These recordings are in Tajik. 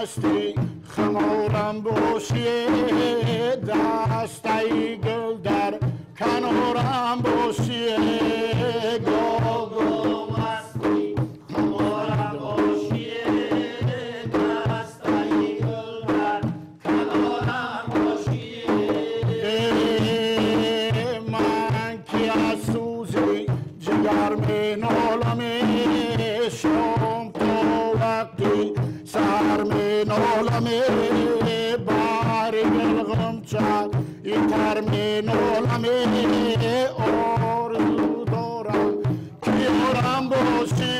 مستی خمارم باشی دستای گل در کنارم باشی گل مستی خمارم باشی دستای گل در کنارم باشی من که از سوزی جگر می نالم شام تا وقتی سر می نالم بر گل غمچه ایتر می نالم آرزو دارم که یارم باشی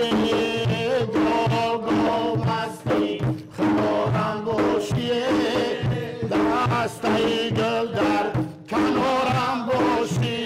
گل گل مستی خمارم باشی دستای گل در کنارم باشی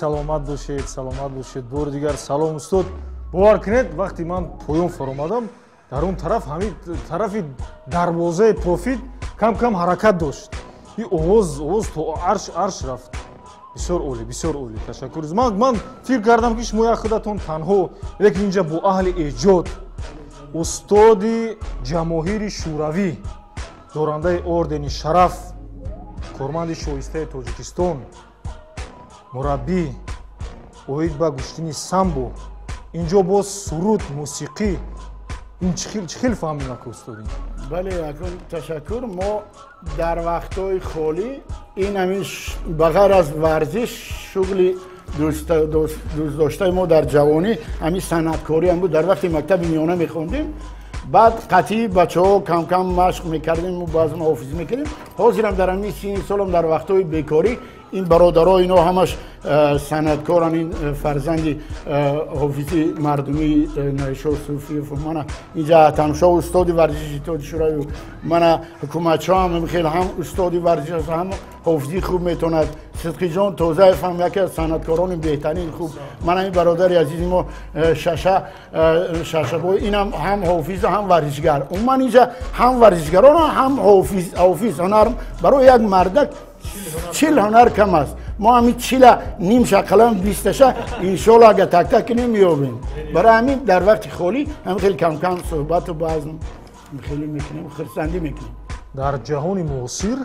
Саломат бошед, саломат бошед. Бори дигар салом устод. Бовар кунед, вақте ман поён фаромадам, дар он тараф ҳамин тарафи дарвозаи профит кам-кам ҳаракат дошт. Ин овоз то арш рафт. Бисёр олӣ, бисёр олӣ. Ташаккур. Ман фикр кардам ки шумо як худатон танҳо, лекин инҷа бо аҳли эҷод, устоди ҷамоҳири Шӯравӣ, дорандаи ордени шараф, корманди шоистаи Тоҷикистон, мураббӣ оид ба гӯштини самбо, инҷо боз суруд, мусиқӣ. Ин чӣ хел фаҳмим ака устоди? Бале, акун ташаккур. Мо дар вақтҳои холӣ ин ҳамин ба ғайр аз варзиш шуғли дӯстдоштаи мо дар ҷавонӣ ҳамин санъаткорӣ ҳам буд. Дар вақти мактаби миёна мехондем, баъд қатъии бачаҳо кам-кам машқ мекардем, баъзан ҳофизӣ мекардем. Ҳозирам дар ҳамин синни солам дар вақтҳои бекорӣ ин бародаро ино ҳамаш санъаткоран, ин фарзанди ҳофизи мардумии Найшо Суфиев, мана инҷа Атамшо устоди варзиши Иттиҳоди Шӯравӣ, мана ҳукуматшо ҳам хеле ҳам устоди варзиш аст, ҳам ҳофизии хуб метавонад. Сидқиҷон Тозаев ҳам яке аз санъаткорони беҳтарин хуб. Мана ин бародари азизи мо Шашабой, инам ҳам ҳофиз ҳам варзишгар. Умуман инҷа ҳам варзишгарон ҳам ҳофиз ҳунар барои як мардак 40 ҳунар кам аст. Мо ҳамин 40 нимша қалам 20таша иншоалло агар так-так кунем меёбем. Барои ҳамин дар вақти холӣ ҳам хеле кам-кам суҳбату баъзан хеле мекунем, хурсандӣ мекунем. Дар ҷаҳони муосир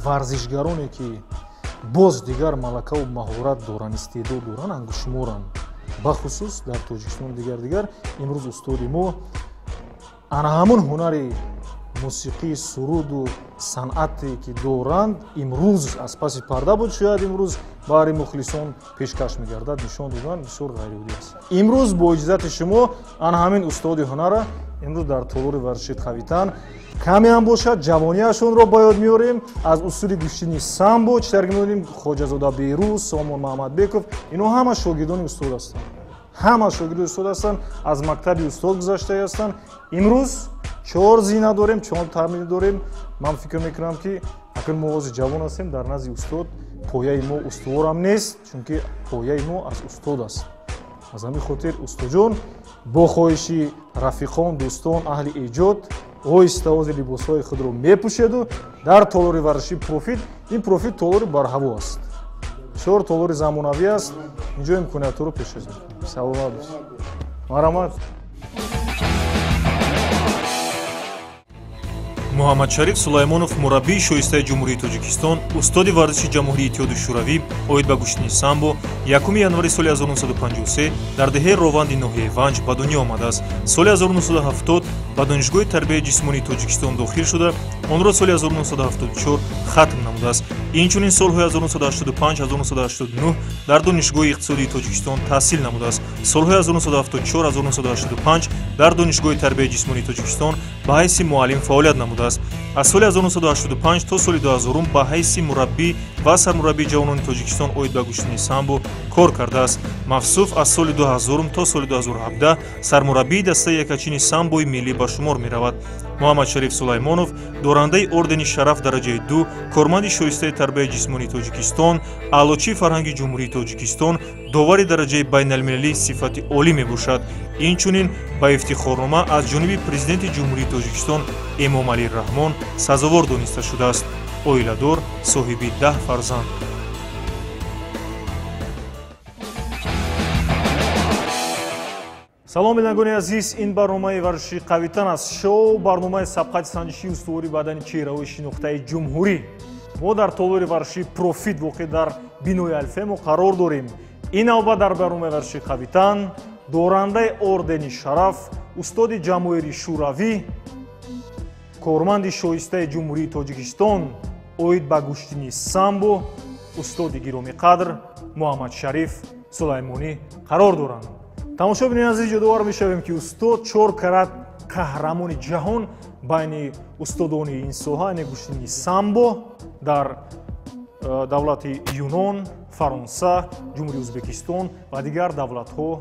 варзишгароне ки боз дигар малакаву маҳорат доранд, истеъдод доранд, ангушшуморанд, бахусус дар Тоҷикистону дигар. Имрӯз устоди мо ана ҳамун ҳунари мусиқии суруду санъате ки доранд, имрӯз аз паси парда буд, шояд имрӯз баҳри мухлисон пешкаш мегардад, нишон додан бисёр ғайриоддӣ аст. Имрӯз бо иҷозати шумо ана ҳамин устоди ҳунара имрӯз дар толори варзиши Қавитан каме ҳам бошад ҷавонияшонро ба ёд меорем. Аз усули гӯштини самбо чӣ тавр меорем, Хоҷазода Берӯз, Сомон Маҳмадбеков, инҳо ҳама шогирдони устод ҳастанд, ҳама шогирди устод ҳастанд, аз мактаби устод гузаштаи ҳастанд. Имрӯз 4 зина дорем, 4 тамрин дорем. Ман фикр мекунам ки акнун мо ҳозир ҷавон ҳастем, дар назди устод пояи мо устуворам нест, чунки пояи мо аз устод аст. Аз ҳамин хотир устоҷон бо хоҳиши рафиқон, дӯстон, аҳли эҷод оҳиста ҳозир либосҳои худро мепӯшеду дар толори варзиши Профит. Ин Профит толори барҳаво аст, бисёр толори замонавӣ аст, инҷо имкониятҳоро пешкаш мекунем. Саломат бошед, марҳамат. Муҳаммадшариф Сулаймонов мураббии шоистаи Ҷумҳурии Тоҷикистон, устоди варзиши Ҷамоҳирии Иттиҳоди Шӯравӣ оид ба гӯштини самбо 1 январи соли 1953 дар деҳаи Рованди ноҳияи Ванҷ ба дунё омадааст. Соли 1970 ба Донишгоҳи тарбияи ҷисмонии Тоҷикистон дохил шуда, онро соли 1974 хатм намудааст. Инчунин солҳои 1985-1989 дар Донишгоҳи иқтисодии Тоҷикистон таҳсил намудааст. Солҳои 1974-1985 дар Донишгоҳи тарбияи ҷисмонии Тоҷикистон ба ҳайси муаллим фаъолият намудааст. Аз соли 1985 то соли 2000 ба ҳайси мураббӣ ва сармураббии ҷавонони Тоҷикистон оид ба гӯштини самбо кор кардааст. Мавсуф аз соли 2000 то соли 2017 сармураббии дастаи якачини самбои миллӣ ба шумор меравад. Муҳаммадшариф Сулаймонов дорандаи ордени шараф дараҷаи 2, корманди шоистаи тарбияи ҷисмонии Тоҷикистон, аълочии фарҳанги Ҷумҳурии Тоҷикистон, довари дараҷаи байналмилалии сифати олӣ мебошад. Инчунин ба ифтихорнома аз ҷониби Президенти Ҷумҳурии Тоҷикистон Эмомалӣ Раҳмон сазовор дониста шудааст. Оиладор, соҳиби 10 фарзанд. Салом бинандагони азиз, ин барномаи варзиши Қавитан аст. Шоу барномаи сабқати санҷишии устувори бадани чеҳраҳои шинохтаи ҷумҳурӣ. Мо дар толори варзиши Профит воқеъ дар бинои Алфемо қарор дорем. Ин навбат дар барномаи варзиши Қавитан дорандаи ордени шараф, устоди ҷамоҳири Шӯравӣ, корманди шоистаи Ҷумҳурии Тоҷикистон оид ба гӯштини самбо, устоди гиромиқадр Муҳаммадшариф Сулаймонӣ қарор доранд. Тамошобинони азиз, ёдовар мешавем ки устод 4 карат қаҳрамони ҷаҳон байни устодони ин соҳа, яъне гӯштини самбо дар давлати Юнон, Фаронса, Ҷумҳурии Ӯзбекистон ва дигар давлатҳо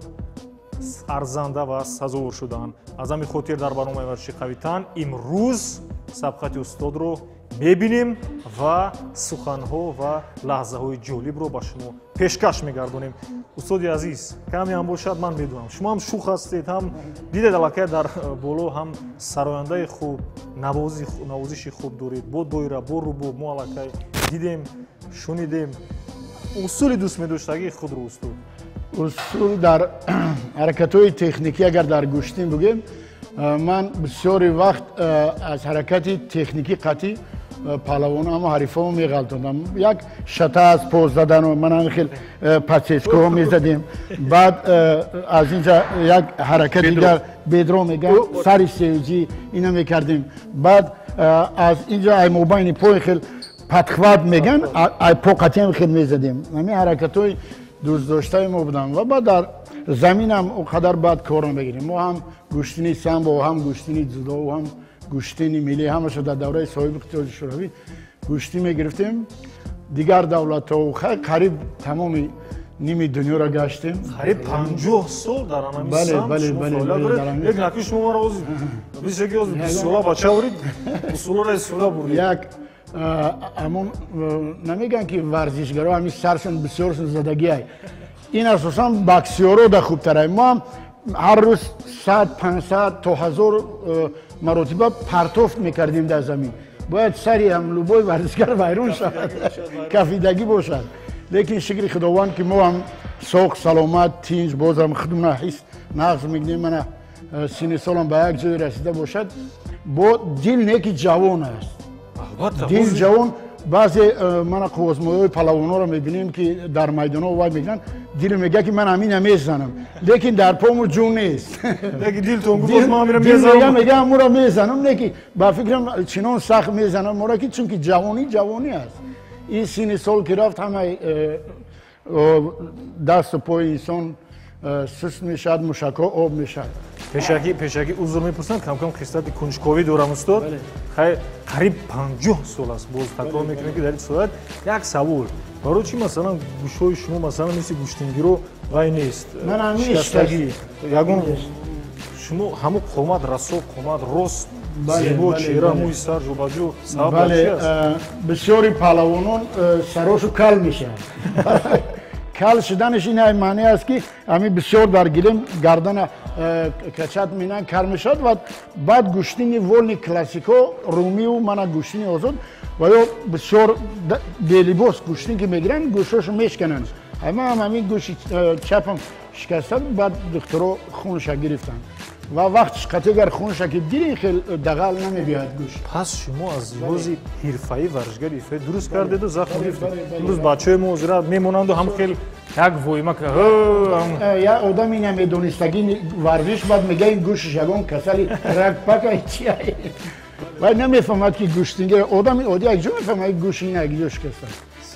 арзанда ва сазовор шуданд. Аз ҳамин хотир дар барномаи варзиши Қавитан имрӯз сабқати устодро мебинем ва суханҳо ва лаҳзаҳои ҷолибро ба шумо пешкаш мегардонем. Устоди азиз, каме ҳам бошад ман медонам шумо ҳам шух ҳастед, ҳам дидед аллакай дар боло ҳам сарояндаи хуб, навозиши хуб доред, бо доира, бо рубоб мо аллакай дидем, шунидем. Усули дӯстмедоштагии худро устод? Усул дар ҳаракатҳои техникӣ агар дар гӯштин бигӯем, ман бисёри вақт аз ҳаракати техникӣ қатъӣ паҳлавон ама ҳарифамо меғалтондам. Як шата аз поз задану ман ҳамин хел подсечкаҳо мезадем. Баъд аз инҷа як ҳаракати дигар бедро мегӯям, сари севҷӣ ина мекардем. Баъд аз инҷа ай мобайни пои хел подхват мегӯян, ай по қатъиам хел мезадем. Ҳамин ҳаракатҳои дӯстдоштаи мо буданд ва баъд дар заминам он қадар баъд кор намегирем. Мо ҳам гӯштини самбо, ҳам гӯштини дзюдо, ҳам гӯштини миллӣ, ҳамаша дар давраи соҳиби Иттиҳоди Шӯравӣ гӯштӣ мегирифтем. Дигар давлатҳо қариб тамоми ними дунёро гаштем. Қариб 50 сол дар ҳамин самт шумо фаъолият доред. Як наки шумо маро ҳозир бисёр ки ҳозир 20 сола бача бурид, усулҳоро истифода бурдед. Як ҳамон намегӯянд ки варзишгаро ҳамин саршон бисёршон задагиай. Ин асосан боксёро да хубтарай. Мо ҳам ҳар рӯз 100, 500 то 1000 маротиба партофт мекардем дар замин. Бояд сари ҳам любой варзишгар вайрон шавад, кафидагӣ бошад. Лекин шукри Худованд ки мо ҳам соғ, саломат, тинҷ, бозам худмона ҳис нағз мекунем. Мана сини солам ба як ҷое расида бошад, бо дил не ки ҷавон аст. Дил ҷавон, Баъзе мана қуввозмоиҳои палавонҳоро мебинем, ки дар майдонҳо вай мекунанд, дил мегӯяд, ки ман ҳамина мезанам, лекин дар пому ҷун нест. Мегӯям амуро мезанам, лекин ба фикрам чунон сахт мезанам моро, ки чунки ҷавонӣ ҷавонӣ аст. Ин синни сол ки рафт, ҳамаи дасту пои инсон суст мешавад, мушакҳо об мешавад. Пешакӣ узр мепурсам, камкам хислати кунҷковӣ дорам, устод. Қариб 50 сол аст, боз такрор мекунем, ки дар ин соат як савол: барои чӣ, масалан, гӯшҳои шумо, масалан, мисли гӯштингиро вай нест, ягон шумо ҳамун қомат расо, қомат рост, зебо, чеҳра, мӯи сар ҷобаҷо, сабаб чи аст? Бисёри паҳлавонон сарошу кал мешаванд. Кал шуданаш ин маъне аст, ки ҳамин бисёр дар гилем гардана качат минан, кал мешавад. Ва баъд гӯштини вольный классико, румию мана гӯштини озод ва ё бисёр белибос гӯштин ки мегиранд, гӯшҳошо мешкананд. Ҳама ҳам ҳамин гӯши чапам шикаста, баъд духтуро хунша гирифтанд ва вақтш қатъи хунша ки дили хел дағал намебиёяд гӯш. Пас шумо аз лиҳози ҳирфаӣ, варзишгари ҳирфаӣ дуруст кардеду захм гирифтед. Имрӯз бачаҳои мо ҳозира мемонанду ҳам хел як воима. Як одами намедонистагӣ варзиш баъд мега, ин гӯшиш ягон касали рагпака чия, вай намефаҳмад, ки гӯштингир одами оддӣ як ҷо мефаҳмад, гӯши ин як ҷо шикаста,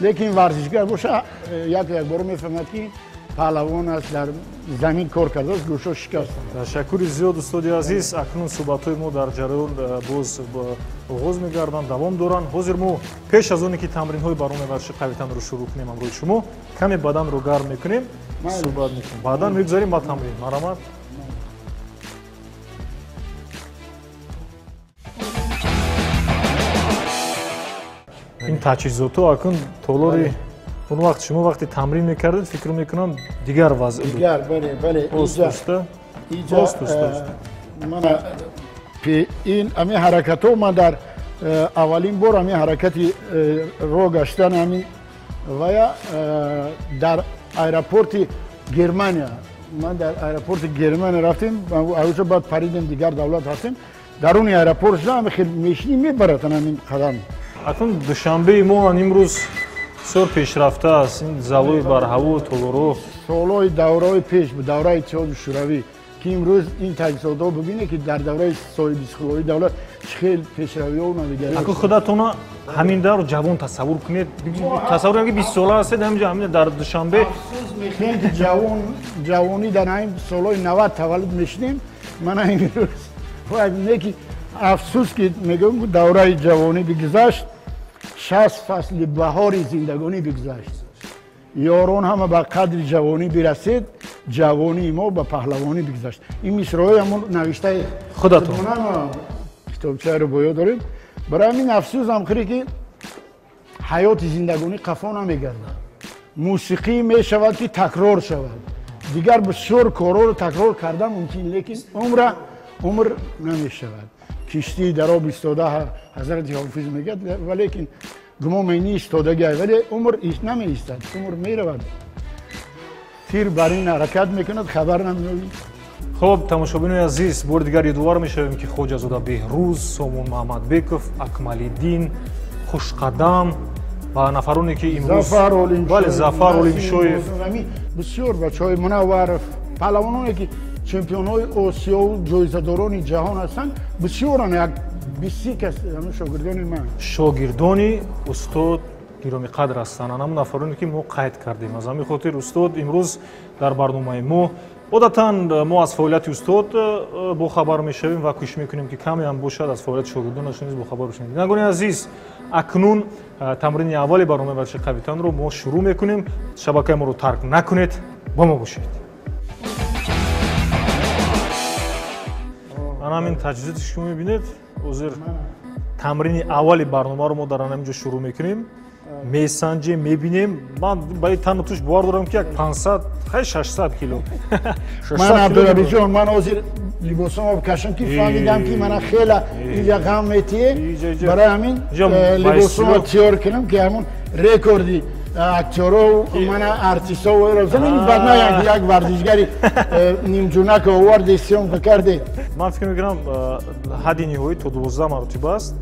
лекин варзишгар боша, як якбора мефаҳмад, ки паҳлавон аст, дар замин кор кардааст, гӯшҳо шикастанд. Ташаккури зиёд, устоди азиз. Акнун суҳбатҳои мо дар ҷараён боз оғоз мегарданд, давом доранд. Ҳозир мо пеш аз оне ки тамринҳои барномаи варзиши қавитанро шурӯъ кунем, ҳамроҳи шумо каме баданро гарм мекунем, суҳбат мекунем, баъдан мегузарем ба тамрин. Марҳамат. Ин таҷҳизотҳо акнун толори он вақт шумо вақте тамрин мекардед, фикр мекунам, дигар вазъ буд. Дигар, бале, бале. Ост, уста. Мана ин ҳамин ҳаракатҳо, ман дар аввалин бор ҳамин ҳаракати роҳ гаштан ҳамин вая дар аэропорти Германия, ман дар аэропорти Германия рафтем, авҷо баъд паридем, дигар давлат рафтем, даруни аэропорт шуда ҳамин хел мешинӣ, мебаратан ҳамин қадам. Акнун Душанбеи мо имрӯз бисёр пешрафта аст, ин залои барҳаво, толоро. Солҳои давраҳои пеш, давраи Иттиҳоди Шӯравӣ, ки имрӯз ин таҷҳизотҳо бибинед, ки дар давраи соҳибистиқлолии давлат чӣ хел пешравиҳо навигариҳо. Акун худатона ҳамин давр ҷавон тасаввур кунед, тасаввур кунед, ки 20 сола ҳастед, ҳаминҷо ҳамин дар Душанбе. Афсӯс мехӯрем, ки ҷавонӣ дар ҳамин солҳои 90 таваллуд мешудем, мана имрӯз не, ки афсӯс, ки мегӯям, давраи ҷавонӣ бигузашт, 60 фасли баҳори зиндагонӣ бигузашт, ёрон ҳама ба қадри ҷавонӣ бирасед, ҷавонии мо ба паҳлавонӣ бигузашт. Ин мисроҳои ҳамон навиштаи худатон китобчаро бо ёд дорем. Барои ҳамин афсӯсам хӯре, ки ҳаёти зиндагонӣ қафо намегардад, мусиқӣ мешавад, ки такрор шавад, дигар бисёр корҳоро такрор кардан мумкин, лекин умра умр намешавад. Киштии дар об истода, ҳазрати Ҳофиз мегӯяд, валекин гумон мени истодагиай, вале умр намеистад, умр меравад, тир бар ин ҳаракат мекунад, хабар намеёбӣ. Хуб, тамошобинони азиз, бори дигар ёдовар мешавем, ки Хоҷазода Беҳрӯз, Сомон Маҳмадбеков, Акмалиддин Хушқадам ва нафароне ки имрӯз, бале, Зафар Олимшоев, бисёр бачаҳои Мунавваров, паҳлавононе ки чемпионҳои Осиёву ҷоизадорони ҷаҳон ҳастанд, бисёран, як 20 кас шогирдони ман, шогирдони устод гиромиқадр ҳастанд, ҳамон нафароне ки мо қайд кардем. Аз ҳамин хотир устод имрӯз дар барномаи мо, одатан мо аз фаъолияти устод бохабар мешавем ва кӯшиш мекунем, ки каме ҳам бошад, аз фаъолияти шогирдонаш низ бохабар бошем. Бинандагони азиз, акнун тамрини аввали барномаи варзиши қавитанро мо шурӯъ мекунем. Шабакаи моро тарк накунед, бо мо бошед. Ана ҳамин таҷҳизоте ки шумо мебинед, ҳозир тамрини аввали барномаро мо дар ҳамин ҷо шурӯъ мекунем, месанҷем, мебинем. Ман ба ин тану туш бовар дорам, ки як 500, хай, 600 кило. Ман, Абдурабиҷон, ман ҳозир либосамро кашам, ки фаҳмидам, ки мана хела инҷа ғам метие, барои ҳамин либосамро тиёр кунам, ки ҳамон рекорди актёро мана артистҳо баъд ма як варзишгари нимҷунака оварде, съёмка карде. Ман фикр мекунам, ҳадди ниҳоӣ то 12 маротиба аст.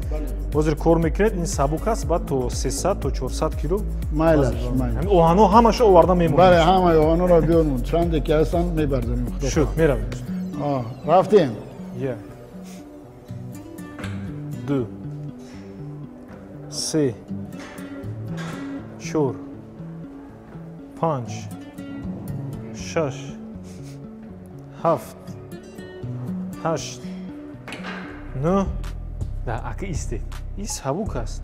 Ҳозир кор мекунед, ин сабук аст, баъд то 300, то 400 кило. Майлаш. Оҳанҳо ҳамаша оварда мемонед? Бале, ҳамаи оҳанҳоро биёрмон, чанде ки ҳастанд, мебардорем. Шуд, меравем. Рафтем. Як, ду, се, чор, панҷ, шаш, ҳафт, ҳашт, нӯҳ, даҳ. Ака, истед, ин сабук аст.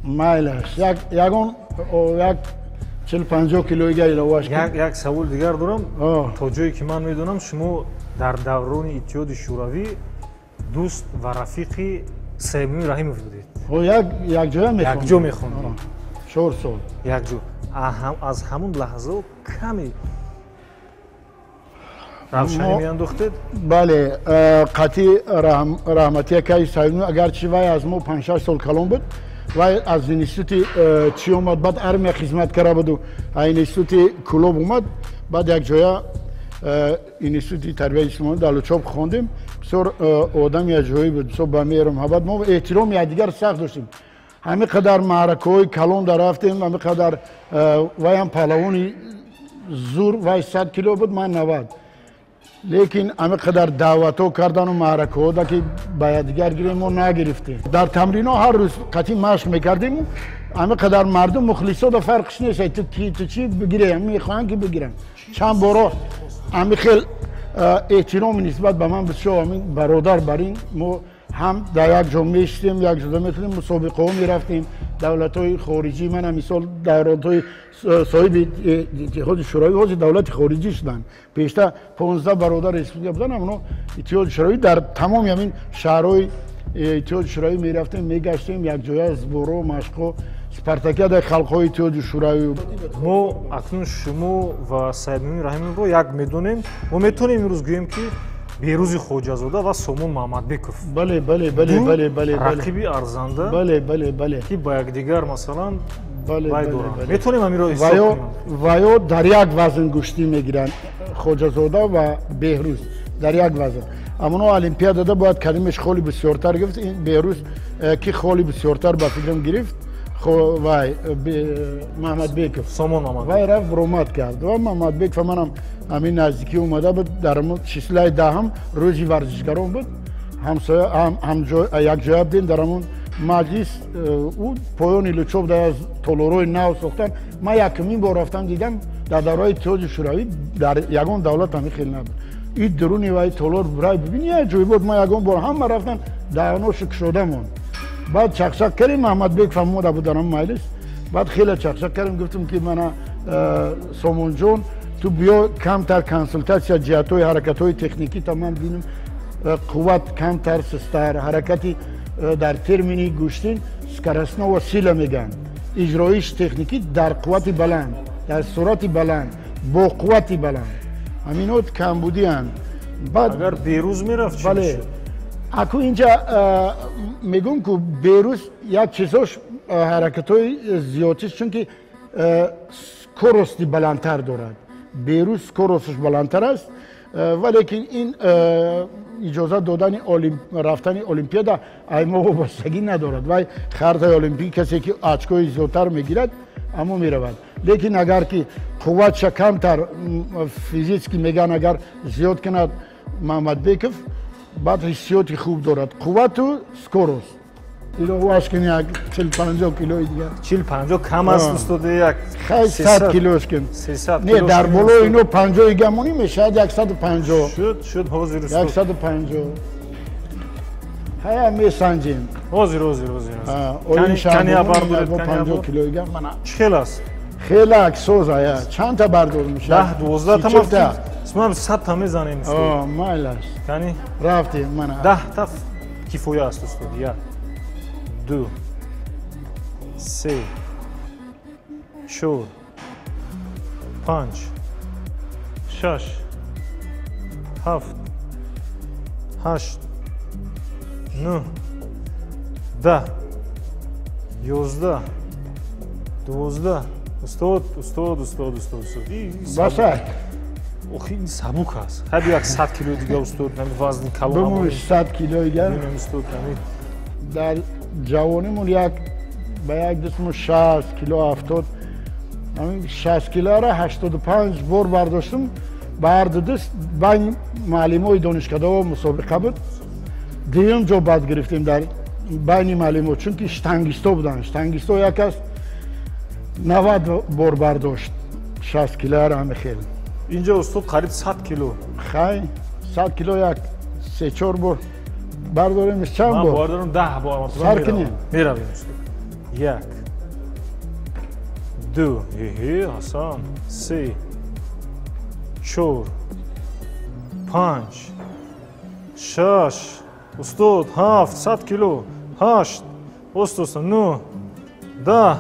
Майлаш, ягон як 40-50 килоига иловаш. Як савол дигар дорам. То ҷое ки ман медонам, шумо дар даврони Иттиҳоди Шӯравӣ дӯст ва рафиқи Саидмумин Раҳимов будед. Якҷоя. Якҷо мехондем. 4 сол. Якҷо. Аз ҳамун лаҳзао каме равшанӣ меандохтед? Бале, қатъи раҳматия каи Саидмумин, агарчи вай аз мо 5-6 сол калон буд, вай аз институти чӣ омад, баъд армия хизмат карда буду институти Кӯлоб омад, баъд якҷоя институти тарбияи ҷисмонӣ дар Лучоб хондем. Бисёр одами аҷоиб буд, бисёр ба меҳру муҳаббат, мо эҳтироми якдигар сахт доштем. Ҳамин қадар маъракаҳои калон дар рафтем, ҳамин қадар. Вайам паҳлавони зур, вай 100 кило буд, ман 90, лекин ҳамин қадар даъватҳо кардану маъракаҳода ки ба якдигар гирем, мо нагирифтем. Дар тамринҳо ҳар рӯз қатъи машқ мекардем. Ҳамин қадар мардум, мухлисода фарқш нест, ту ки, ту чӣ, бигире, мехоҳанд ки бигиранд. Чанд боро ҳамин хел эҳтироми нисбат ба ман бисёр, ҳамин бародар бар ин мо ҳам дар як ҷо мешистем, як ҷода мехӯрдем, мусобиқаҳо мерафтем давлатҳои хориҷӣ. Мана мисол, давлатҳои соҳиби Иттиҳоди Шӯравӣ ҳозир давлати хориҷӣ шуданд, пештар 15 бародар республика буданд, амно Иттиҳоди Шӯравӣ дар тамоми ҳамин шаҳрҳои Иттиҳоди Шӯравӣ мерафтем, мегаштем, якҷоя сбор о, машқҳо, спартакиадаи халқҳои Иттиҳоди Шӯравӣ. Мо акнун шумо ва Саидмумин Раҳимовро як медонем. Мо метавонем имрӯз гӯем, ки Беҳрӯзи Хоҷазода ва Сомон Маҳмадбеков бале бале бале бале бале рақиби арзанда, бале бале бале ки ба якдигар, масалан, вай доранд. Метавонем ҳаминро ҳисоб кунем? Ва ё дар як вазн гӯштӣ мегиранд, Хоҷазода ва Беҳрӯз дар як вазн. Амоно олимпиадада бояд кадимеш холи бисёртар гирифт. Ин Беҳрӯз ки холи бисёртар, ба фикрам, гирифт, вай Маҳмадбеков. Сомон. Вай рафт, ромад кард ва Маҳмадбеков манам ҳамин наздикӣ омада буд, дар числаи 10-ум рӯзи варзишгарон буд, ҳамсоя, якҷоя будем дар ҳамон маҷлис. Ӯ поёни Лучоб дар аз толорҳои нав сохтан, ман якумин бор рафтам, дидам, дар давраи Иттиҳоди Шӯравӣ дар ягон давлат ҳамин хел набуд. И дуруни вай толор рай бибини, як ҷой буд, ман ягон бор, ҳама рафтан, даҳоношу кушода монд. Баъд чақчақ кардем, Маҳмадбеков омода буд дар ҳамон маҷлис. Баъд хеле чақчақ кардем, гуфтем ки мана, Сомонҷон, ту биё, камтар консултатсия, ҷиҳатҳои ҳаракатҳои техникӣ та ман бинам, қувват камтар, сустар ҳаракати, дар термини гӯштин скоростного сила мегӯянд, иҷроиш техникӣ дар қуввати баланд, дар суръати баланд, бо қуввати баланд, ҳаминҳо камбудианд. Баъд агар Берӯз мерафт, чӣ? Бале, аку инҷа мегӯм, ку Берӯз як чизош, ҳаракатҳои зиёдтиш, чунки скорость и баландтар дорад. Берӯз скорость аш баландтар аст, валекин ин иҷозат додани рафтани олимпиада ай мо вобастагӣ надорад. Вай хартаи олимпӣ, касе ки очко и зиёдтар мегирад, амо меравад. Лекин агар ки қувватша камтар, физически меган, агар зиёд кунад Маҳмадбеков, баъд ҳиссиёти хуб дорад, қуввату скорость иловаш кун, як 40-50 килои дигар. 40-50 кам аст, устоде, як хай, 100 килош кун. Не, дар болои ино 50 гамонӣ мешавад 150. Шуд, шуд, ҳозир. 150, ҳая, месанҷем. Ҳозир, ҳозир, ҳозир. 50 килои гам мана. Чӣ хел аст? Хеле аксоз ая, чандта бардор мешавад? 10, 12 та. Ман 100 та мезанем. Майлаш. Кани. Рафтем, мана. 10 та кифоя аст, устод. Як, ду, се, чор, панҷ, шаш, ҳафт, ҳашт, нӯҳ, 10, 11, 12. Устод, устод, устод, устод, устод. Баса. Охи ин сабук аст. Ҳар як 100 кило дига устод, ҳамин вазни калон. Бимон 100 кило дига. Бимон устод, ҳамин. Дар ҷавонимон як ба як дастмон 60 кило 70, ҳамин 60 килоро 85 бор бардоштам. Ба ҳар ду даст байни муаллимои донишкадаҳо мусобиқа буд. Дуюм ҷо бад гирифтем дар байни муаллимо, чунки штангисто буданд. Штангисто як аз 90 бор бардошт 60 килоро ҳами хел. Инҷо устод қариб 100 кило. Хай, 100 кило як 3-4 бор бардорем, чанд бор? Ман бардорам 10 бор. Сар кунем. Меравем устод. 1 2 эҳе, Ҳасан, 3 4 5 6 устод 7 100 кило 8 устод 9 10.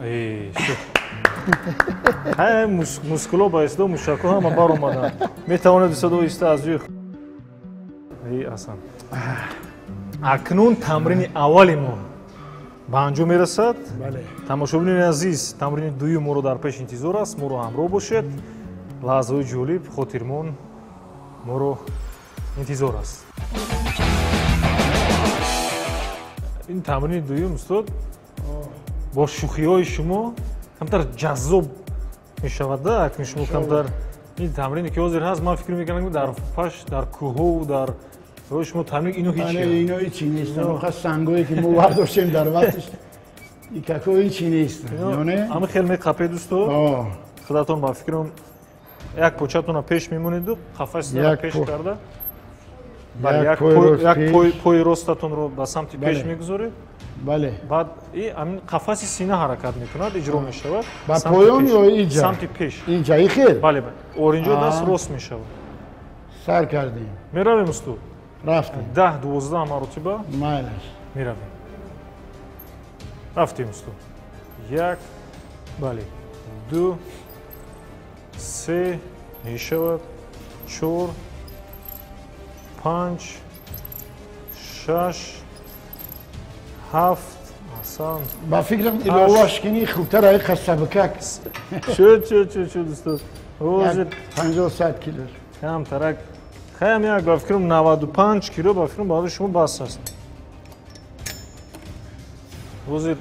Эй, ҳай мускуло ба исто мушакҳо ҳама баромаданд. Метавонед устод оҳиста аз ҷои. Эй, Ҳасан. Акнун тамрини аввали мо ба анҷом мерасад. Тамошобинони азиз, тамрини дуюм моро дар пеш интизор аст. Моро ҳамроҳ бошед. Лаҳзаҳои ҷолиб, хотирмон моро интизор аст. Ин тамрини дуюм устод бо шӯхиҳои шумо камтар ҷаззоб мешавад, да? Акнун шумо камтар ин тамрине ки ҳозир ҳаст, ман фикр мекунам дар паш, дар кӯҳову дар шумо тамрин ино ҳеч ино ҳечи нестанд. Охир сангое ки мо бардоштем дар вақтиш икако ҳечи нестанд. Ҳама хел меқапед устод. Худатон ба фикрам як початонро пеш мемонеду қафасро пеш карда як пои ростатонро ба самти пеш мегузоред. Бале. Баъд ҳамин қафаси сина ҳаракат мекунад, иҷро мешавад. Ба поён ё инҷа? Самти пеш. Инҷа ихел? Бале, бале. Оринҷо даст рост мешавад. Сар кардем. Меравем устод. Рафтем. 10-12 маротиба. Майлаш. Меравем. Рафтем устод. 1 бале, 2 3 мешавад, 4 5 6 7. Ҳасан. Ба фикрам иловаш кини хубтар ай қасабакак. Шуд, шуд, шуд, шуд устод. Ҳозир 50-100 кило. Камтарак. Хаям як ба фикрам 95 кило ба фикрам барои шумо бас аст. Ҳозир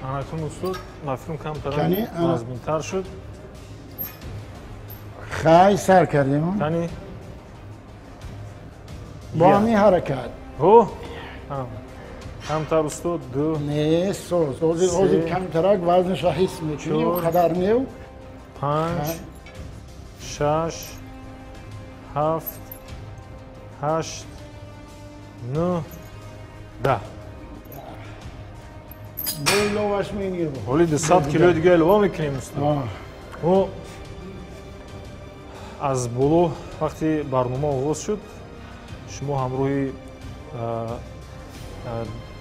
анакун устод ба фикрам камтарак вазминтар шуд. Хай, сар кардем. Кани? Бо ҳамин ҳаракат. Ҳо? Камтар устод, 2 не, соз. Ҳозир камтарак вазнашро ҳис мекунӣ, қадар нев. 5 6 7 8 9 10. Бо иловаш мегирем. Ҳоли 200 килои дига илова мекунем устод. Мо аз боло вақти барнома оғоз шуд, шумо ҳамроҳи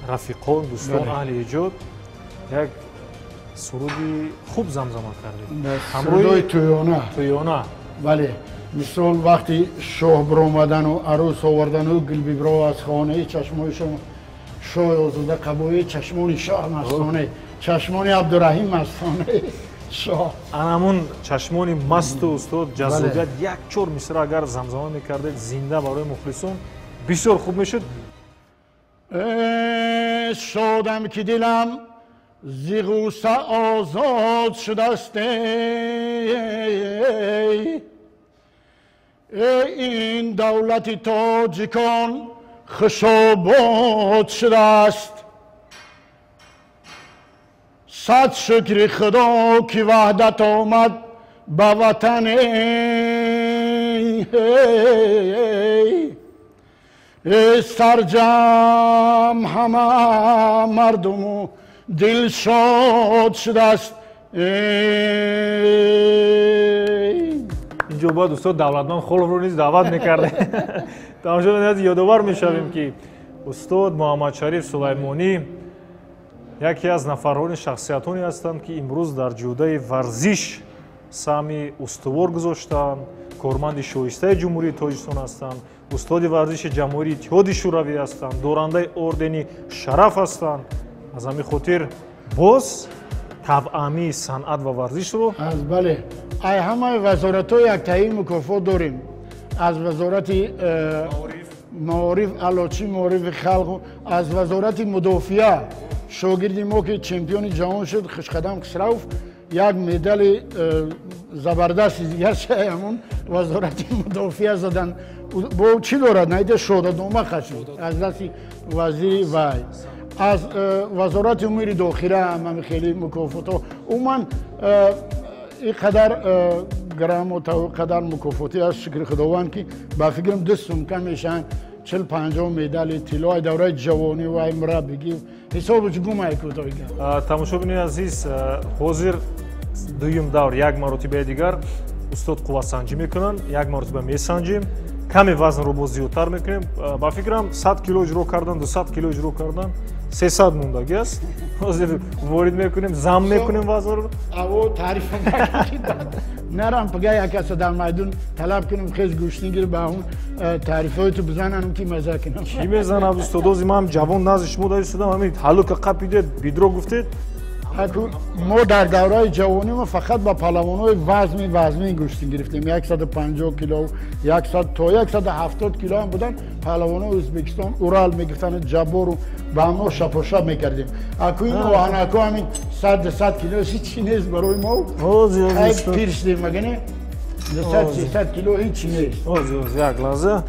рафиқон, дӯстон, аҳли эҷод як суруди хуб замзама кардед. Ҳамроҳи тӯёна. Тӯёна. Бале. Мисол вақти шоҳ биромадану арӯс овардану гулбибро аз хонаи чашмои шоҳ шоҳ озода қабои чашмони шоҳ мастоне, чашмони Абдураҳим мастоне шоҳ. Анамун чашмони масту устод ҷаззобият як чор мисра агар замзама мекардед зинда барои мухлисон бисёр хуб мешуд. Шодам ки дилам зи ғусса озод шудаст, ин давлати тоҷикон хушобод шудааст. Сад шукри худо ки ваҳдат омад ба ватан, сарҷам ҳама мардуму дилшод шудааст. Инҷо бояд устод Давлатманд Холовро низ даъват мекардем. Тамошобинони азиз, ёдовар мешавем ки устод Муҳаммадшариф Сулаймонӣ яке аз нафарҳони шахсиятоне ҳастанд ки имрӯз дар ҷодаи варзиш саҳми устувор гузоштаанд, корманди шоистаи Ҷумҳурии Тоҷикистон ҳастанд, устоди варзиши Ҷамоҳирии Иттиҳоди Шӯравӣ ҳастанд, дорандаи ордени шараф ҳастанд. Аз ҳамин хотир боз тавъамии санъат ва варзишро. Аз бале, ай ҳамаи вазоратҳо яктаи мукофот дорем. Аз вазорати маориф, аълочии маорифи халқ, аз вазорати мудофиа шогирди мо ки чемпиони ҷаҳон шуд, Хушқадам Хусравов, як медали забардасти дигар ҳамон вазорати мудофиа задан. Бо чӣ дорад? Наида шодаднома хашид аз дасти вазири вай. Аз вазорати умури дохила ҳам хеле мукофотҳо. Умуман ин қадар грамота, қадар мукофотӣ аст, шукри Худованд, ки ба фикрам 2 сумка мешаванд, 40-50 медали тилло, ай давраи ҷавонӣ ва ай мураббигӣ ҳисобаш гум ай кӯтоҳига. Тамошобинони азиз, ҳозир дуюм давр як маротибаи дигар устод қувватсанҷӣ мекунанд, як маротиба месанҷем, каме вазнро боз зиёдтар мекунем. Ба фикрам 100 кило иҷро кардан, 200 кило иҷро кардан, 300 мондагӣ аст. Ҳозир ворид мекунем, зам мекунем вазнро. Аво таъриф нарам пага як каса дар майдон талаб кунем, хез гӯштнигир ба он таърифҳои ту бизанам ки маза кунам. Чӣ мезанад устод? Ози ман ҷавон назди шумо дар истодам, ҳамин ҳалука қапидед, бидро гуфтед. Мо дар давраи ҷавонӣ мо фақат ба палавонҳои вазми гӯштӣ гирифтем. 150 кило, 100 то 170 кило ҳам буданд палавонҳои Ӯзбекистон, Урал мегирифтанд, Ҷаббору ба ҳамно шапошап мекардем. Аку ин оҳанако ҳамин 100-200 кило ҳичи нест барои мо. Пир шудем, магане 200-300 кило ҳичи нест. Оз як лаҳза.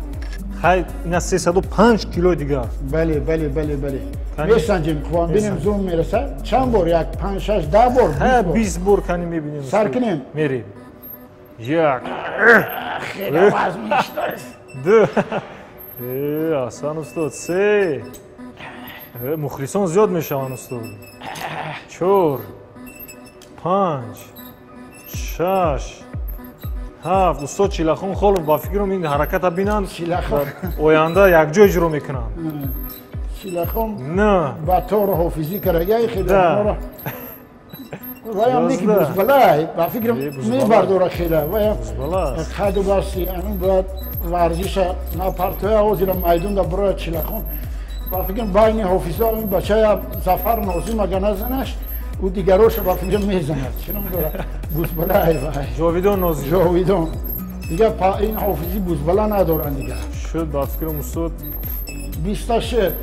Хай, ина 305 килои дигар. Бале, бале, бале, бале. Месанҷем, қуввам бинем зум мерасад. Чанд бор? 1, 5, 6, 10 бор? 20 бор кани мебинем. Сар кунем? Мерем. 1. Хеле вазн мешдорад. 2. Асан устод, 3. Мухлисон зиёд мешаванд устод. 4, 5, 6, 7. Устод Чилахон Холов ба фикрам ин ҳараката бинанд, оянда якҷо иҷро мекунанд. Чилахон ба тор ҳофизӣ карагай хеле ваям неки бузбалай, ба фикрам мебардора хеле ваям қаду басти анун бояд варзиша напартоя. Ҳозира майдонда бирояд Чилахон, ба фикрам байни ҳофизо ин бачая Зафар Нозим ага назанаш, ӯ дигароша ба фикрам мезанад. Чином дора бузбалай вай. Ҷовидон Нозим. Ҷовидон. Дигар ин ҳофизӣ бузбала надоранд дигар. Шуд ба фикрам устод. 26,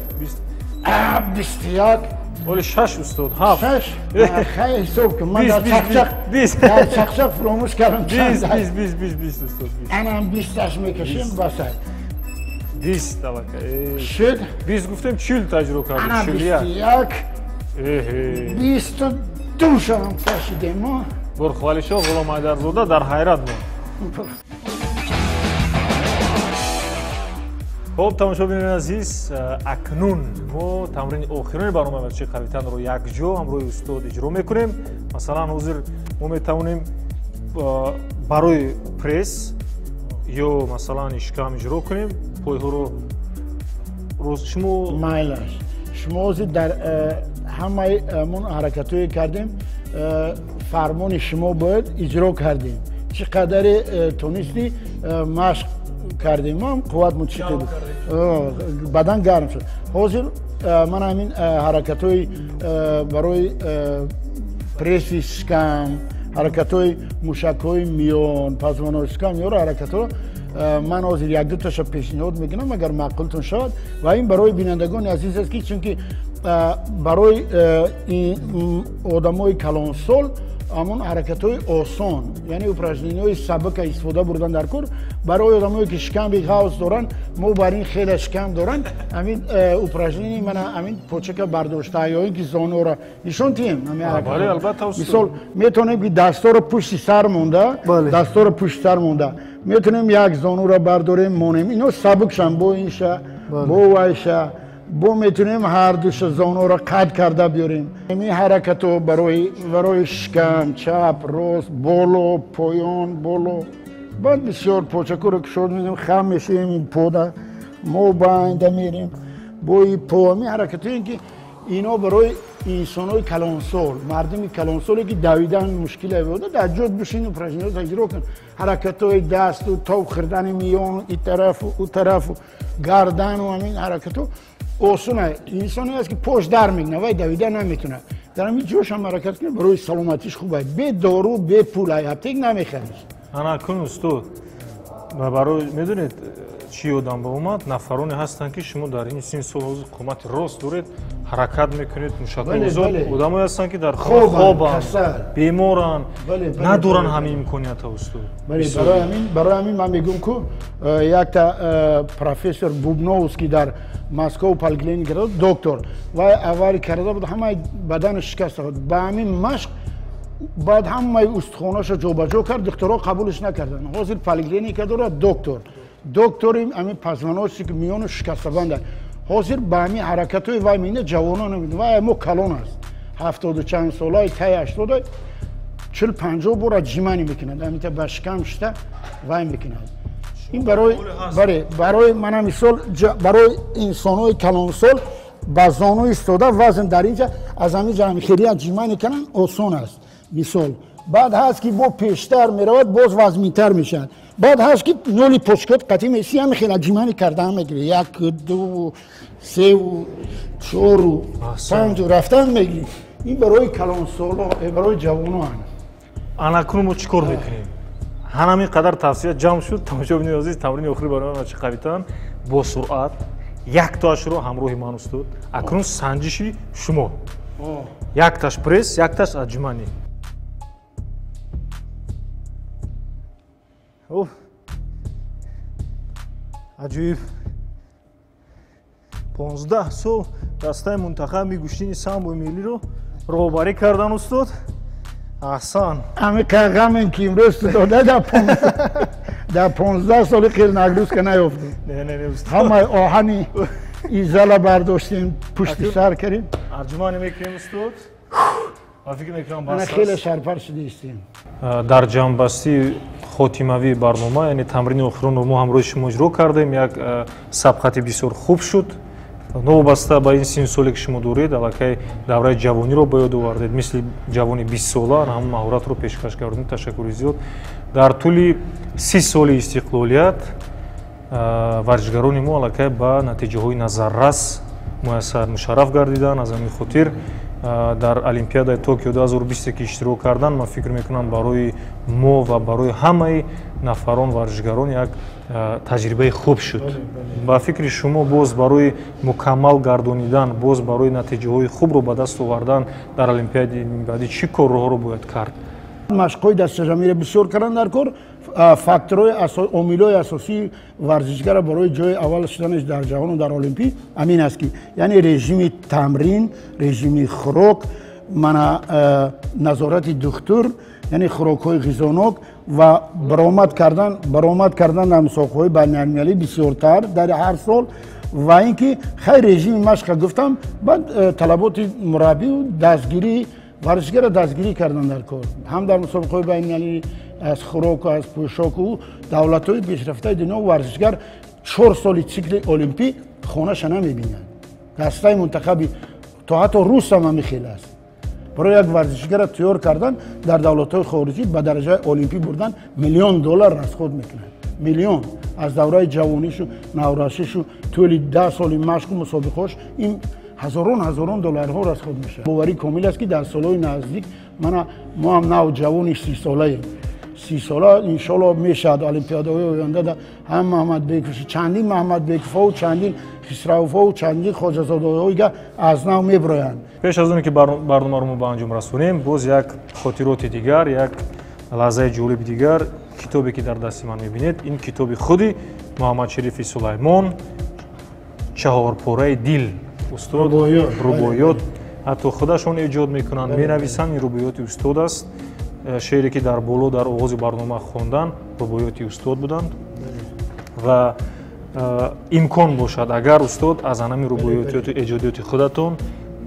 21. Оли 6 устод, 7. 6? Хай ҳисоб кун. Ман дар чақчақ фуромӯш кардам. 20, 20, 20, 20, 20 устод. Анам 20 мекашем басай. 20 аллакай. Шуд? 20 гуфтем, 40 таҷриба кардем. Ана 21. 22 шавам кашидем мо. Бурхвалишоҳ Ғуломҳайдарзода дар ҳайрат монд. Хоб, тамошобинони азиз, акнун мо тамрини охирони барномаи варзиши қавитанро якҷо ҳамроҳи устод иҷро мекунем. Масалан, ҳозир мо метавонем барои пресс ё масалан ишкам иҷро кунем. Пойҳоро рост шумо майлаш. Шумо ҳозир дар ҳамаи мо ҳаракатҳое кардем, фармони шумо бояд иҷро кардем. Чӣ қадаре тонисти машқ кардем, мо қувватмон чӣ буд, бадан гарм шуд. Ҳозир ман ҳамин ҳаракатҳои барои пресси шикам, ҳаракатҳои мушакҳои миён, пазвонои шикам, ёро ҳаракатҳоро ман ҳозир як дуташа пешниҳод мекунам, агар маъқултон шавад. Ва ин барои бинандагони азиз аст, ки чунки барои одамои калонсол ҳамон ҳаракатҳои осон, яъне упражнениҳои сабака истифода бурдан дар кор. Барои одамое ки шикамби ғавз доранд, мо бар ин хеле шикам доранд, ҳамин упражнени мана ҳамин почака бардошта ё ин ки зонуро нишон диҳем. Мисол, метавонем ки дастҳоро пушти сар монда, дастҳоро пушти сар монда метавонем як зонуро бардорем, монем. Ино сабукшан, бо инша, бо вайша, бо метавонем ҳардуша зонуро қад карда биёрем. Ин ҳаракатҳо барои шикам, чап, рост, боло, поён, боло. Баъд бисёр почакҳоро кушод медем, хам мешавем ин пода, мо байнда мерем бо и по. Ҳамин ҳаракатҳое ки ино барои инсонҳои калонсол, мардуми калонсоле ки давидан мушкил буда, дар ҷо бишин упражнениҳо иҷро кун. Ҳаракатҳои дасту тоб хӯрдани миён, и тарафу ӯ тарафу, гардану ҳамин ҳаракатҳо Осон инсоне аст ки пош дар мекунад, вай давида наметавонад. Дар ҳамин ҷош ҳам ҳаракат кунад, барои саломатиш хуб аст. Бе дору, бе пул, аптек намехариш. Ана кун устод, барои медонед чӣ ёдам ба омад? Нафароне ҳастанд ки шумо дар ин син сол ҳозир қомати рост доред, ҳаракат мекунед, мушакҳои озод. Одамое ҳастанд ки дар хобанд, беморанд, надоранд ҳамин имкониятҳо устод. Барои ҳамин ман мегӯям ку якта профессор Бубновский дар Москва поликлиника доктор вай авария карда буд, ҳамаи баданаш шикаста буд. Ба ҳамин машқ баъд ҳамаи устухонаашро ҷобаҷо кард, духтурҳо қабулш накарданд. Ҳозир поликлиника дорад доктор. Доктори ҳамин позвоночник миёну шикастабанда. Ҳозир ба ҳамин ҳаракатҳои вай мебинад, ҷавонон мебинад. Вай мо калон аст. 70 чанд солаи, таи 80, 40-50 бор отжимание мекунад. Ҳаминта ба шикам шита вай мекунад. Ин барои мана мисол барои инсонҳои калонсол ба зону истода вазн дар инҷа аз ҳамин ҷа хеле отжимание кардан осон аст. Мисол баъд ҳаст ки бо пештар меравад, боз вазминтар мешавад. Баъд ҳаст ки ноли почкот қатъи меси ҳам хеле отжимание кардан мегирӣ. 1, 2, 3, 4, 5 рафтан мегирӣ. Ин барои калонсоло, барои ҷавонон. Ана кунун мо чӣ кор мекунем? Ҳамин қадар тавсия ҷамъ шуд. Тамошобинони азиз, тамрини охири барои ман чӣ қавитан бо суръат яктоашро ҳамроҳи ман устод. Акнун санҷиши шумо. Якташ пресс, якташ отжимание. Аҷоиб. 15 сол дастаи мунтахаби гӯштини самбои миллиро роҳбарӣ кардан устод. Аҳсан. Ҳамин ғаме ки имрӯз ту дода дар 15 соли хел нагрузка наёфтем. Не, устод. Ҳамаи оҳани изала бардоштем, пушти сар кардем. Отжимание мекунем устод. Ва фикр мекунам бас аст. Хеле шарпар шудаистем. Дар ҷамъбастии хотимавии барнома, яъне тамрини охиронро мо ҳамроҳи шумо иҷро кардем. Як сабқати бисёр хуб шуд. Новобаста ба ин синну соле ки шумо доред, аллакай давраи ҷавониро ба ёд овардед, мисли ҷавони 20сола ҳамон маҳоратро пешкаш кардед. Ташаккури зиёд. Дар тӯли 30 соли истиқлолият варзишгарони мо аллакай ба натиҷаҳои назаррас муяссар мушарраф гардиданд. Аз ҳамин хотир дар Олимпиадаи Токио 2020 ки иштирок кардан, ман фикр мекунам барои мо ва барои ҳамаи нафарон варзишгарон як таҷрибаи хуб шуд. Ба фикри шумо боз барои мукаммал гардонидан, боз барои натиҷаҳои хубро ба даст овардан дар Олимпиадаи баъдӣ чӣ корҳоро бояд кард? Машқҳои дастаҷамъиро бисёр кардан дар кор, факторҳои омилҳои асосии варзишгара барои ҷои аввал шуданаш дар ҷаҳону дар Олимпӣ ҳамин аст ки яъне режими тамрин, режими хӯрок, мана назорати духтур, яъне хӯрокҳои ғизонок ва баромад кардан дар мусобиқаҳои байналмилалӣ бисёртар дар ҳар сол ва ин ки хайр режими машқа гуфтам, баъд талаботи мураббию дастгирӣ варзишгара дастгирӣ кардан дар кор, ҳам дар мусобиқаҳои байналмилалӣ аз хӯроку аз пӯшоку. Давлатҳои пешрафтаи дунё варзишгар 4 соли цикли олимпӣ хонаша намебинад. Дастаи мунтахаби то ҳатто рус ҳам ҳамин хел аст. Барои як варзишгара тайёр кардан дар давлатҳои хориҷӣ ба дараҷаи олимпӣ бурдан $1 миллион расход мекунад. Миллион аз давраи ҷавонишу наврасишу тӯли 10 соли машқу мусобиқаҳош ин ҳазорон долларҳо расход мешавад. Боварӣ комил аст ки дар солҳои наздик мана мо ҳам нав ҷавони 30солаем. 30 сола иншоалло мешавад олимпиадаҳои оянда ҳам Маҳмадбеков, чандин Маҳмадбековҳо, чандин Хисравовҳо, чандин Хоҷазодаҳоига аз нав меброянд. Пеш аз оне ки барномаро мо ба анҷом расонем, боз як хотироти дигар, як лаҳзаи ҷолиби дигар, китобе ки дар дасти ман мебинед, ин китоби худи Муҳаммадшарифи Сулаймон «Чаҳорпораи дил». Устод рубоёт ҳатто худашон эҷод мекунанд, менависанд. Ин рубоёти устод аст. Шеъре ки дар боло дар оғози барнома хондан рубоёти устод буданд ва имкон бошад агар устод аз ҳамин рубоётиёти эҷодиёти худатон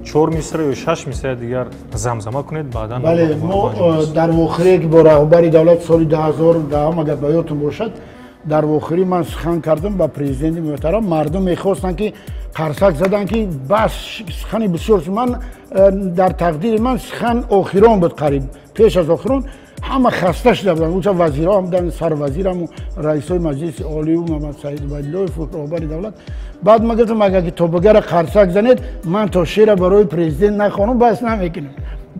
4 мисра ё 6 мисраи дигар замзама кунед, баъдан. Бале, мо дар вохӯрие ки бо раҳбари давлат соли 2010 агар ба ёдтон бошад, дар вохӯрӣ ман сухан кардам ба президенти муҳтарам. Мардум мехостанд ки қарсак задан ки бас сухани бисёр. Ман дар тақдири ман сухан охирон буд, қариб пеш аз охирон. Ҳама хаста шуда буданд. Онҷа вазирҳо ҳам буданд, сарвазирам раисои маҷлиси олию Муҳаммадсаид Убайдуллоев, роҳбари давлат. Баъд ман гуфтам, агар ки то бигара қарсак занед, ман то шеъра барои президент нахонам, бас намекунам.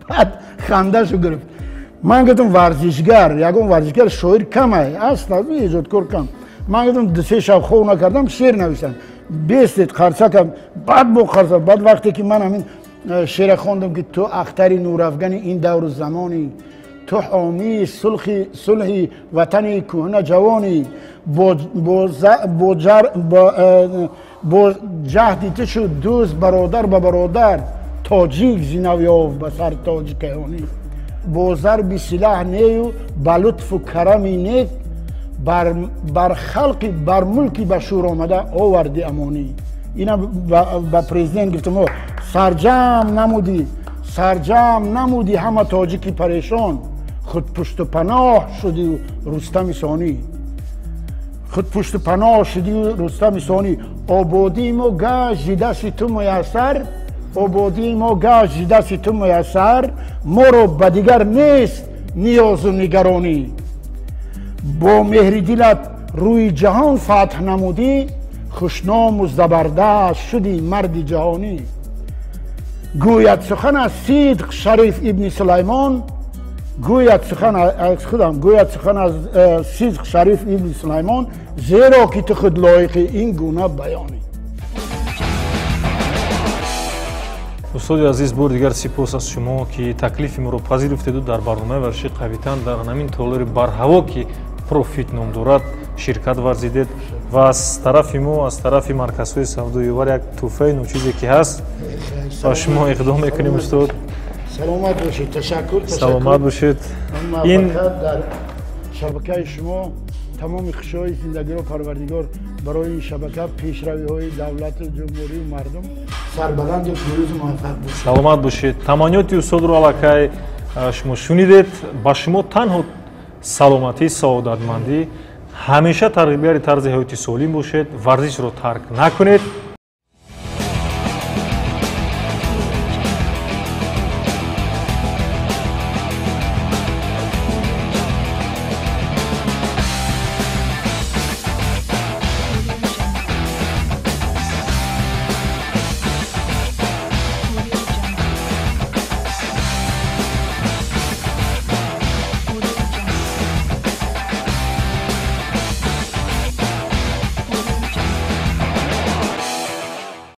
Баъд хандашу гирифт. Ман гуфтам, варзишгар, ягон варзишгар шоир кам аст, аз эҷодкор кам. Ман гуфтам, 2-3 шаб хоб накардам, шеър навиштам. Бестед қарсакам. Баъд бо қарсак. Баъд вақте ки ман ҳамин шеъра хондам, ки ту ахтари нурафгани ин давру замонӣ, ту ҳомии сулҳи ватани кӯҳна ҷавонӣ, бо ҷаҳди ту шуд дӯст бародар ба бародар, тоҷик зинав ёфт ба сар тоҷи каёнӣ. Бо зарби силаҳ нею ба лутфу карами нек, бар халқи бар мулки ба шӯр омада оварди амонӣ. Ина ба президент гуфтам, сарҷам намудӣ, сарҷам намудӣ ҳама тоҷики парешон, худ пушту паноҳ шудию Рустами Сонӣ, худ пушту паноҳ шудию Рустами Сонӣ. Ободии мо гашт зи дасти ту муяссар, ободии мо гашт зи дасти ту муяссар, моро ба дигар нест ниёзу нигаронӣ. Бо меҳри дилат рӯи ҷаҳон фатҳ намудӣ, хушному забардаст шуди марди ҷаҳонӣ. Гӯяд сухан аз Сидқ Шариф ибни Сулаймон, гӯяд сухан аз худам, гӯяд сухан аз Сидқ Шариф ибни Сулаймон, зеро ки ту худ лоиқи ин гуна баёнӣ. Устоди азиз, бори дигар сипос аз шумо, ки таклифи моро пазируфтеду дар барномаи варзиши қавитан дар ҳамин толори барҳаво, ки Профит ном дорад, ширкат варзидед ва аз тарафи мо, аз тарафи марказҳои савдои Ёвар як тӯҳфаи ночизе ки ҳаст ба шумо иқдом мекунем, устод. Саломат бошед, ташаккур. Саломат бошед. Ин дар шабакаи шумо тамоми хушиҳои зиндагиро Парвардигор барои ин шабака, пешравиҳои давлату ҷумҳурию мардум сарбаланду пирӯзу муваффақ бошед. Саломат бошед. Таманниёти устодро аллакай шумо шунидед. Ба шумо танҳо саломатӣ, саодатмандӣ, ҳамеша тарғибгари тарзи ҳаёти солим бошед, варзишро тарк накунед.